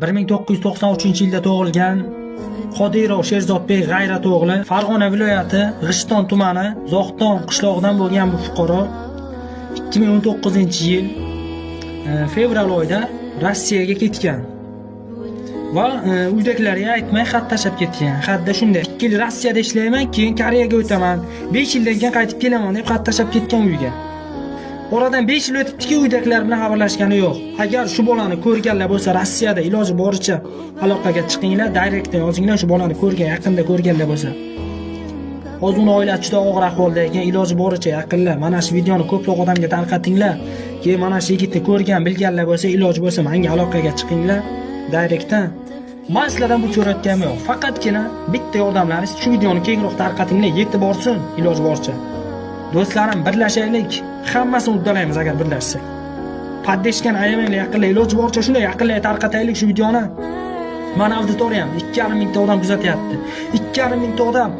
1993-yilda tug'ilgan Qodirov Sherzodbek G'ayrat o'g'li Farg'ona viloyati G'ishton tumani Zoxton qishlog'idan bo'lgan bu fuqaro 2019-yil fevral oyida Rossiyaga ketgan va uydagilarga aytmay xat tashlab ketgan. Xatda shunday: 2 yil Rossiyada ishlayman, keyin Koreyaga o'taman, 5 yildan keyin qaytib kelaman deb xat tashlab ketgan uyga. Oradan 5 yil o'tibdiki, uydagilar bilan xabarlashgani yo'q. Agar shu bolani ko'rganlar bo'lsa, Rossiyada iloji boricha aloqaga chiqinglar, direktdan yozinglar shu bolani ko'rgan, yaqinda ko'rganlar bo'lsa. Hozir uni oilasi juda og'ir ahvolda ekan, iloji boricha yaqinlar mana shu videoni ko'proq odamga tarqatinglar. Keyin mana shu yigitni ko'rgan, bilganlar bo'lsa, iloji bo'lsa menga aloqaga chiqinglar direktdan. Men sizlardan bu so'rayotganim yo'q. Faqatgina bitta yordamlaringiz shu videoni kengroq tarqatinglar, yetib borsin iloji boricha. Do'stlarim, birlashaylik. Hammasini uddalaymiz agar birlashsak. Poddeshkani ayamanglar yaqinlar, iloji boricha shunday yaqinlarga tarqataylik shu videoni. Mana auditoriyam 2,5 mingta odam kuzatyapti. 2,5 mingta odam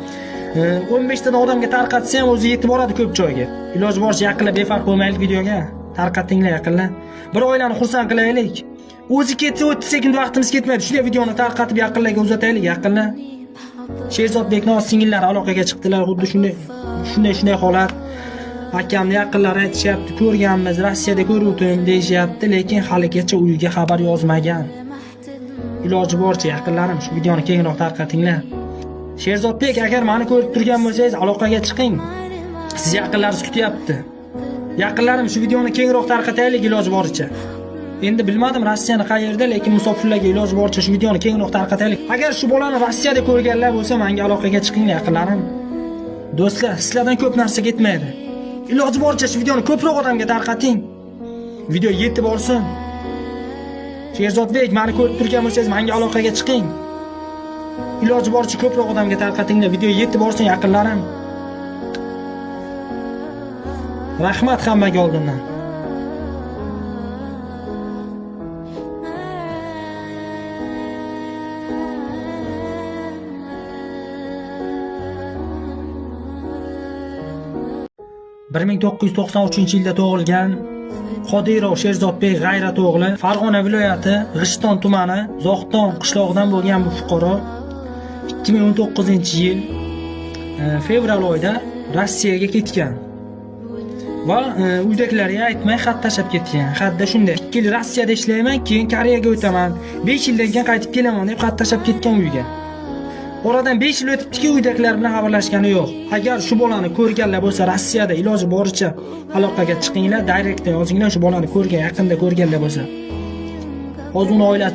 15 tadan odamga tarqatsa ham o'zi yetib boradi ko'p joyga. Iloji boricha yaqinlar befarq bo'lmaylik videoga. Tarqatinglar yaqinlar. Bir oilani xursand qilaylik. O'zi ketsa 30 sekund vaqtimiz ketmaydi. Shunday videoni tarqatib yaqinlarga uzataylik yaqinlar. Sherzodbekni singillari aloqaga chiqdilar, xuddi shunday holat. Akamni yaqinlari aytishyapti, ko'rganmiz, Rossiyada ko'ruvdim deyishyapti, lekin haligacha uyga xabar yozmagan. Iloji boricha yaqinlarim shu videoni kengroq tarqatinglar. Sherzodbek, agar meni ko'rib turgan bo'lsangiz, aloqaga chiqing. Siz yaqinlaringiz kutyapti. Yaqinlarim shu videoni kengroq tarqataylik iloji boricha. Endi bilmadim Rossiyani qayerda, lekin musofirlarga iloji boricha shu videoni kengroq tarqataylik. Agar shu bolani Rossiyada ko'rganlar bo'lsa, menga aloqaga chiqinglar yaqinlarim. Do'stlar, sizlardan ko'p narsa ketmaydi. Iloji boricha shu videoni ko'proq odamga tarqating. Video yetib borsin. Sherzodbek, meni ko'rib turgan bo'lsangiz, menga aloqaga chiqing. Iloji boricha ko'proq odamga tarqatinglar, video yetib borsin yaqinlarim. Rahmat hammaga oldindan. ...1993-yilda tug'ilgan Qodirov Sherzodbek G'ayrat o'g'li Farg'ona viloyati G'ishton tumani Zoxton qishlog'idan bo'lgan bu fuqaro 2019-yil fevral oyida Rossiyaga ketgan va uydagilarga aytmay xat tashlab ketgan. Xatda shunday: 2 yil Rossiyada ishlayman, keyin Koreyaga o'taman, 5 yildan keyin qaytib kelaman deb xat tashlab ketgan uyga. Oradan 5 yil o'tibdiki, uydagilar bilan xabarlashgani yo'q. Agar shu bolani ko'rganlar bo'lsa, Rossiyada iloji boricha aloqaga chiqinglar, direktdan yozinglar shu bolani ko'rgan, yaqinda ko'rganlar bo'lsa. Hozir uni oilasi